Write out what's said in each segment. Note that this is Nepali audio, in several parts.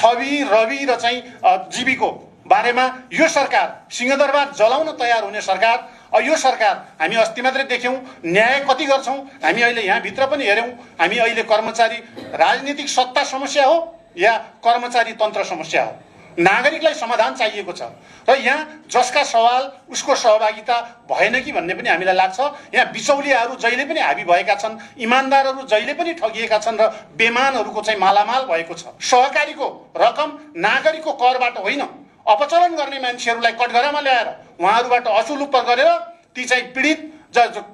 छवि रवि र चाहिँ जीवीको बारेमा यो सरकार सिंहदरबार जलाउन तयार हुने सरकार। यो सरकार हामी अस्ति मात्रै देख्यौँ न्याय कति गर्छौँ। हामी अहिले यहाँभित्र पनि हेऱ्यौँ, हामी अहिले कर्मचारी राजनीतिक सत्ता समस्या हो या कर्मचारी तन्त्र समस्या हो, नागरिकलाई समाधान चाहिएको छ र यहाँ जसका सवाल उसको सहभागिता भएन कि भन्ने पनि हामीलाई लाग्छ। यहाँ बिचौलियाहरू जहिले पनि हाबी भएका छन्, इमान्दारहरू जहिले पनि ठगिएका छन् र बेमानहरूको चाहिँ मालामाल भएको छ। सहकारीको रकम नागरिकको करबाट होइन, अपचलन गर्ने मान्छेहरूलाई कटघरामा ल्याएर उहाँहरूबाट असुलुप्प गरेर ती चाहिँ पीडित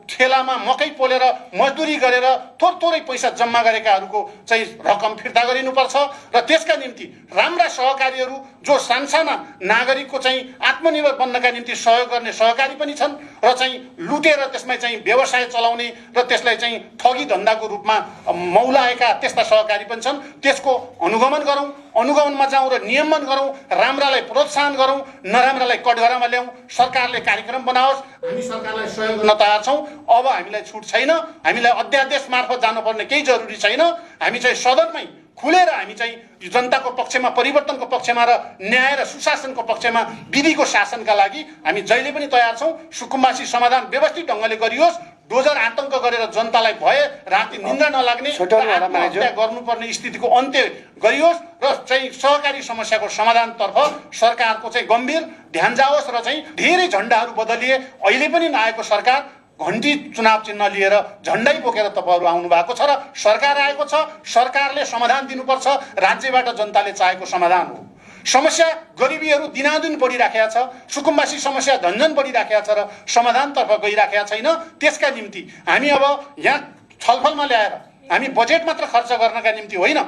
ठेलामा मकै पोलेर मजदुरी गरेर थोरै पैसा जम्मा गरेकाहरूको चाहिँ रकम फिर्ता गरिनुपर्छ र त्यसका निम्ति राम्रा सहकारीहरू जो सानसाना नागरिकको चाहिँ आत्मनिर्भर बन्नका निम्ति सहयोग गर्ने सहकारी पनि छन् र चाहिँ लुटेर त्यसमा चाहिँ व्यवसाय चलाउने र त्यसलाई चाहिँ ठगी धन्दाको रूपमा मौलाएका त्यस्ता सहकारी पनि छन्। त्यसको अनुगमन गरौँ, अनुगमनमा जाउँ र नियमन गरौँ, राम्रालाई प्रोत्साहन गरौँ, नराम्रालाई कटघरामा ल्याउँ। सरकारले कार्यक्रम बनाओस्, हामी सरकारलाई सहयोग गर्न तयार छौँ। अब हामीलाई छुट छैन, हामीलाई अध्यादेश मार्फत जानुपर्ने केही जरुरी छैन। हामी चाहिँ सदनमै खुलेर हामी चाहिँ जनताको पक्षमा, परिवर्तनको पक्षमा र न्याय र सुशासनको पक्षमा, विधिको शासनका लागि हामी जहिले पनि तयार छौँ। सुकुम्बासी समाधान व्यवस्थित ढङ्गले गरियोस्, डोजर आतंक गरेर जनतालाई भए राति निन्द्रा नलाग्ने आत्महत्या गर्नुपर्ने स्थितिको अन्त्य गरियोस् र चाहिँ सहकारी समस्याको समाधानतर्फ सरकारको चाहिँ गम्भीर ध्यान जाओस् र चाहिँ धेरै झन्डाहरू बदलिए अहिले पनि नआएको सरकार घन्टी चुनाव चिन्ह लिएर झन्डै बोकेर तपाईहरु आउनु भएको छ र सरकार आएको छ। सरकारले समाधान दिनुपर्छ, राज्यबाट जनताले चाहेको समाधान हो। समस्या गरिबीहरू दिनादिन बढिराखेको छ, सुकुम्बासी समस्या झन्झन बढिराखेको छ र समाधानतर्फ गइराखेको छैन। त्यसका निम्ति हामी अब यहाँ छलफलमा ल्याएर हामी बजेट मात्र खर्च गर्नका निम्ति होइन,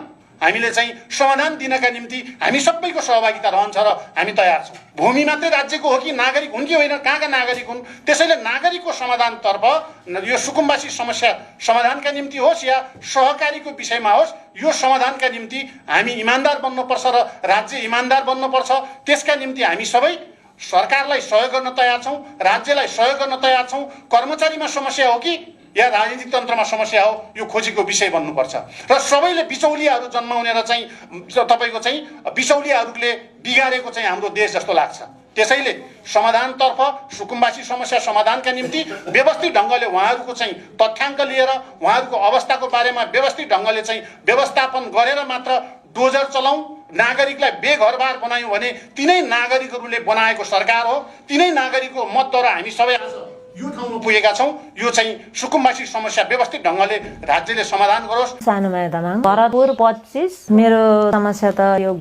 हामीले चाहिँ समाधान दिनका निम्ति हामी सबैको सहभागिता रहन्छ र हामी तयार छौँ। भूमि मात्रै राज्यको हो कि नागरिक हुन् कि होइन, कहाँका नागरिक हुन्, त्यसैले नागरिकको समाधानतर्फ यो सुकुम्बासी समस्या समाधानका निम्ति होस् या सहकारीको विषयमा होस्, यो समाधानका निम्ति हामी इमान्दार बन्नुपर्छ र राज्य इमान्दार बन्नुपर्छ। त्यसका निम्ति हामी सबै सरकारलाई सहयोग गर्न तयार छौँ, राज्यलाई सहयोग गर्न तयार छौँ। कर्मचारीमा समस्या हो कि या राजनीतिक तन्त्रमा समस्या हो, यो खोजीको विषय बन्नुपर्छ र सबैले बिचौलियाहरू जन्माउने र चाहिँ तपाईको चाहिँ बिचौलियाहरूले बिगारेको चाहिँ हाम्रो देश जस्तो लाग्छ। त्यसैले समाधानतर्फ, सुकुम्बासी समस्या समाधानका निम्ति व्यवस्थित ढङ्गले उहाँहरूको चाहिँ तथ्याङ्क लिएर उहाँहरूको अवस्थाको बारेमा व्यवस्थित ढङ्गले चाहिँ व्यवस्थापन गरेर मात्र डोजर चलाउँ, नागरिकलाई बेघरबार बनायौँ भने तिनै नागरिकहरूले बनाएको सरकार हो। तिनै नागरिकको मतद्वारा हामी सबै यो ठाउँमा पुगेका छौँ। यो चाहिँ सुकुम्बासी समस्या व्यवस्थित ढङ्गले राज्यले समाधान गरोस्। सानो माया तामाङ, भरतपुर 25। मेरो समस्या त यो